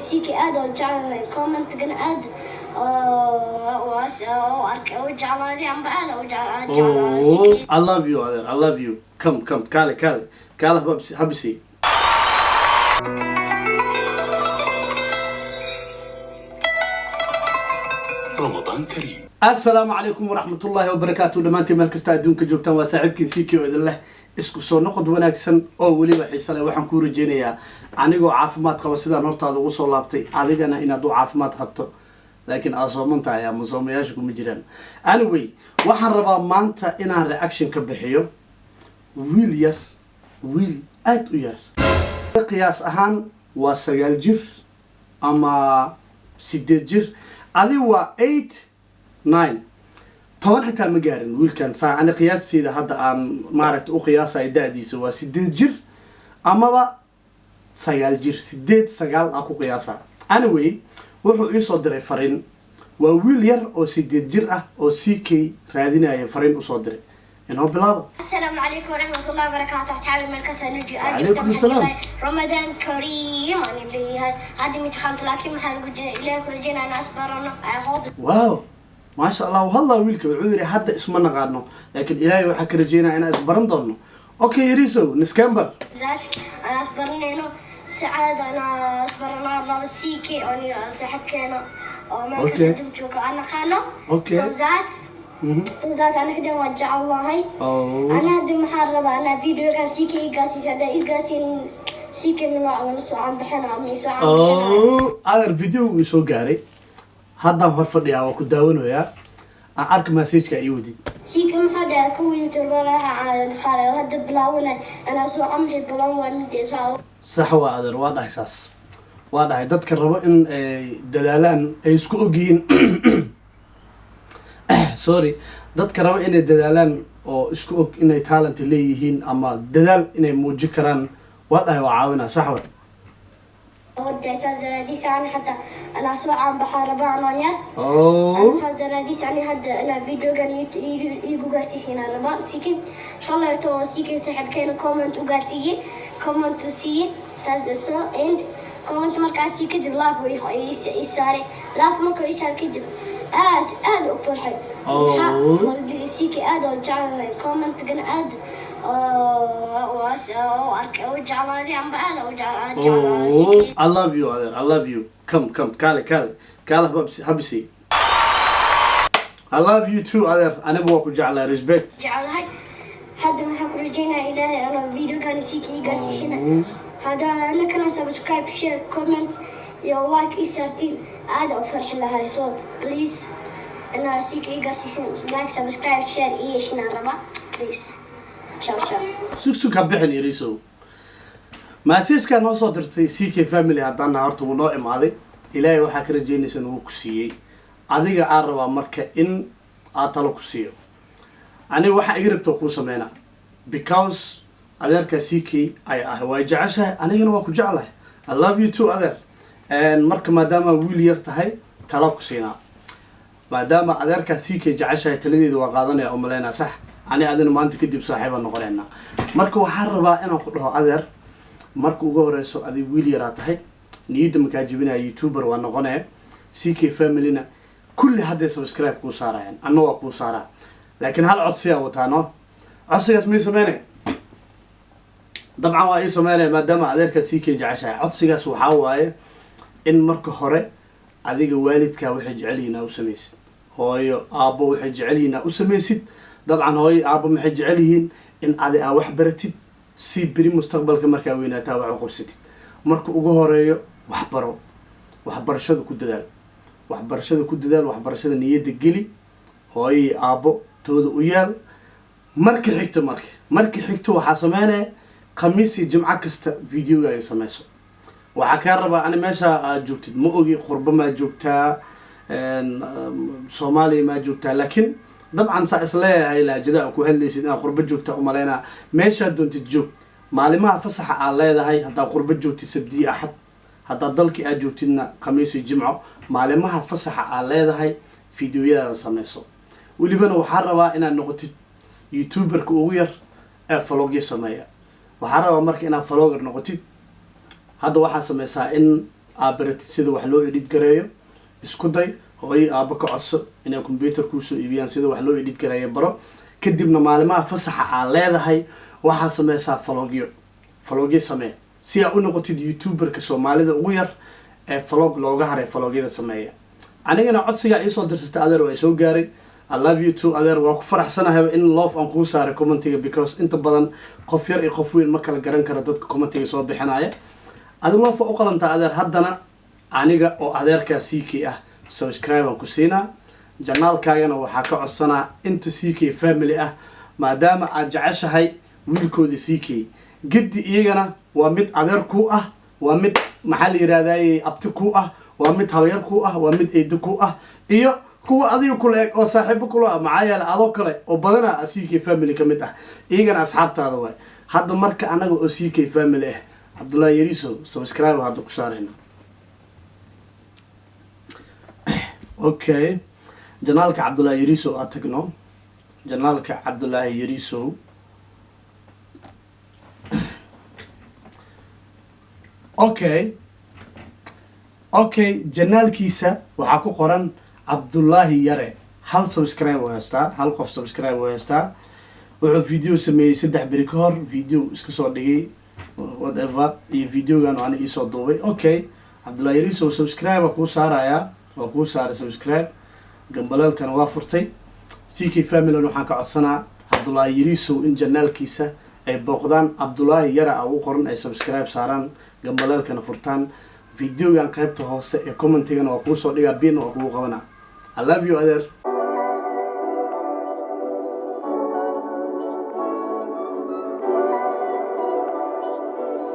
CK aad oo jeclahay, comment-gana aad oo arkay oo jeclaaday, amba aad oo jeclaaday. Oh, CK. I love you, adeer. I love you. Come, come, kaale, kaale, kaale, habsi, habsi. رمضان كريم. Assalaamu calaykum waraxmatullaahi wabarakaatu. Dhammaantiin meel kasta adduunka joogtaan, waa saaxiibkiin CK oo idin leh isku soo noqod wanaagsan oo weliba xiise leh. Waxaan kuu rajeynayaa anigoo caafimaad qaba sidaan hortaada ugu soo laabtay, adigana inaad u caafimaad qabto, laakiin aad sooman tahay ama soomayaasha kuma jiraan. Anyway, waxaan rabaa maanta inaan reaction ka bixiyo wiil yar, wiil aada u yar, qiyaas ahaan waa 9 jir ama 8 jir, adi waa 8, 9, 10 xitaa ma gaarin wiilkan. Saa ani qiyaasteeda hadda aan maaragta u qiyaasayo, da-diisa waa 8 jir amaba 9 jir, 8, 9 aa ku qiyaasa. Anyway, wuxuu iisoo diray fariin. Waa wiil yar oo 8 jir ah oo CK raadinaya, fariin usoo diray. Inoo bilaabo. السلام عليكم ورحمة الله وبركاته أصحابي مركز نجي. وعليكم السلام. رمضان كريم. أنا اللي هذه متخنت لكن محل إلهي كل أنا أصبرنا I hope. Wow, maasha Allah. Hadlaa wiilka, wuxuu yidhi hadda isma naqaano, laakiin Ilaahay waxaa ka rajeynaya inaan isbaran doono. Okay, yarisow niskember. ذات أنا أصبرنا إنه سعادة أنا أصبرنا الرب سيكي أنا صاحبكنا مركز جوكا أنا خانو. So that so that أنا كده وجع الله هاي. Oh. أنا هدي محربة أنا فيديو كان سيكي إيقاسي سادا إيقاسي سيكي من من سوعان بحنا من سوعان بحنا. Oh, adeer, video uu soo gaaray, haddaan hor fadhiyaa, waa ku daawanayaa. Aan arka messageka ii wadid. سيكي محدا كوي تبرها على دخل هدا بلاونا أنا سو عمري بلان وندي ساو. Sax waa, adeer, waa dhahay saas, waa dhahay dadka rabo in ay dadaalaan ay isku ogyihiin, sorry, dadka rabo inay dadaalaan oo isku og inay talent leeyihiin ama dadaal inay muujin karaan, waa dhahay waa caawinaa. Sax wa. هدا ساز أنا حتى أنا سو عم بحاربها أنا يا Oh. ساز أنا هدا أنا فيديو كان يجو قاسي سينا ربا سيكي إن شاء الله تو سيكي سحب كان comment وقاسي comment وسي تاز so and comment markaasi kadib love ii saaray, love markuu ii saaray kadib aad aad u farxay. Oh. CK aad oo jeclahay, comment-gana aad oo arkay oo jeclaaday, amba aad oo jeclaaday. Oh, I love you, adeer. I love you. Come, come, kaale, kaale, kaale, habsi, habsi. I love you too, adeer. Aniga waa ku jeclaa. Respect. Jeclahay. Hadda maxaan ku rajeynaya Ilaahay anoo videogan CK ii gaarsiisana hadda anakana subscribe, share, comment iyo like ii saartiin, aad u farxi lahay. So please, anaa CK ii gaarsiisan, like, subscribe, share iyo yeeshinaan rabaa, please. Ciao, ciao. Sug, sug, ha bixin, yariisow. Messageka noo soo dirtay, CK family haddana horta wuu noo imaaday. Ilaahay waxaa ka rajeynaysan wuu ku siiyey. Adiga aan rabaa marka in aad talo ku siiyo. Aniga waxaa iga rabta kuu sameynaa, because adeerka CK ay ahay way jeceshahay, anigana waa ku jeclahay. I love you too, adeer. Marka maadaama wiil yar tahay, talo ku siinaa. Maadaama adeerkaa CK jeceshahay, taladeeda waa qaadanaya oo maleynaa. Sax, ani adina maanta kadib saaxiibaan noqonaynaa. Marka waxaan rabaa inaan ku dhaho, adeer, marka ugu horeyso, adig wiil yaraa tahay, niyadda makaa jebinaya. YouTuber waa noqonaya, CK familyna kulli hadday subscribe kuu saarayaan, anna waa kuu saaraa, laakiin hal codsiyaa wataa. No, codsigaas may sameynay? Dabcan waa ii sameynaya, maadaama adeerkaa CK jeceshahay. Codsigaas waxaa waaye in marka hore adiga waalidkaa waxay jecel yihiin aa u samaysid, hooyo aabbo waxay jecel yihiin aa u samaysid. Dabcan hooyo aabbo maxay jecel yihiin? In adi aa wax baratid, si beri mustaqbalka markaa weynaataa wax u qabsatid. Marka ugu horeeyo waxbaro, waxbarashada ku dadaal, waxbarashada ku dadaal, waxbarashada niyadda geli, hooyo iyo aabbo tooda u yaal. Marka xigto, marka xigto waxaa sameynaya Khamiis iyo Jimco kasta videoga ay sameyso. Waxaa kaa rabaa, ani meesha aad joogtid ma ogi, qurbo maa joogtaa, Soomaaliya maa joogtaa, laakiin dabcan saa isleeyahay laajada ku hadlaysid inaad qurbo joogtaa umaleynaa. Meeshaad doontid joog, maalimaha fasaxa aad leedahay, haddaad qurbo joogtid Sabdiyi, Axad, haddaad dalkii aad joogtidna Khamiis iyo Jimco, maalimaha fasaxa aad leedahay videoyadaada sameyso. Welibana waxaa rabaa inaad noqotid YouTuberka ugu yar ee vlogyo sameeya. Waxaa rabaa marka inaad vlogger noqotid. Hadda waxaa sameysaa in Aad baratid sida wax loo edit gareeyo. Isku day, hooyo, aabo ka codso inay computer kuusoo iibiyaan. Sida wax loo edit gareeyo baro. Kadibna maalimaha fasaxa aa leedahay waxaa sameysaa vlogyo. Vlogyo samee si aa u noqotid youtuberka Soomaalida ugu yar ee vlog looga haray, vlogyada sameeya. Anigana codsigaa iisoo dirsatay, adeer, waa soo gaaray. I love you too, adeer. Waa ku faraxsanahay in love aan kuu saaray commentiga, because inta badan qof yar iyo qof weyn ma kala garan karo dadka commentiga soo bixinaya. Adi love waa u qalantaa, adeer. Haddana aniga oo adeerkaa CK ah subscribe aan ku siinaa channelkaagana. Waxaa ka codsanaa inta CK family ah, maadaama aad jeceshahay wiilkooda CK giddi, iyagana waa mid adeer ku ah, waa mid, maxaa la yihahdaye, abti ku ah, waa mid habayar ku ah, waa mid eedo ku ah, iyo kuwa adiga kula eg oo saaxiibo kula ah. Maxaa yeele, adoo kale oo badanaa CK family ka mid ah, iyagana asxaabtaada waay. Hadda marka anaga oo CK family ah Cabdullahi Yariso subscribe hadda ku saarayna. Okay, channelka Cabdullahi Yariso aad tagno. Channelka Cabdullaahi Yariso. Okay, channelkiisa waxaa ku qoran Cabdullaahi Yare. Hal subscribe u haystaa, hal qof subscribe u haystaa. Wuxuu video sameeyey 3 beri ka hor, video iska soo dhigay, whatever, iyo videogan oo ana iisoo duubay. Okay, Cabdullahi Yariso subscribe waa kuu saarayaa, waa kuu saaray subscribe, gambaleelkana waa furtay. CK family waxaan ka codsanaa Cabdullaahi Yariisow in channelkiisa ay booqdaan, Cabdullaahi Yara a ugu qoran, ay subscribe saaraan, gambaleelkana furtaan. Videogan qaybta hoose ee commentigana waa kuu soo dhigaa, pin waa kugu qabanaa. I love you, adeer.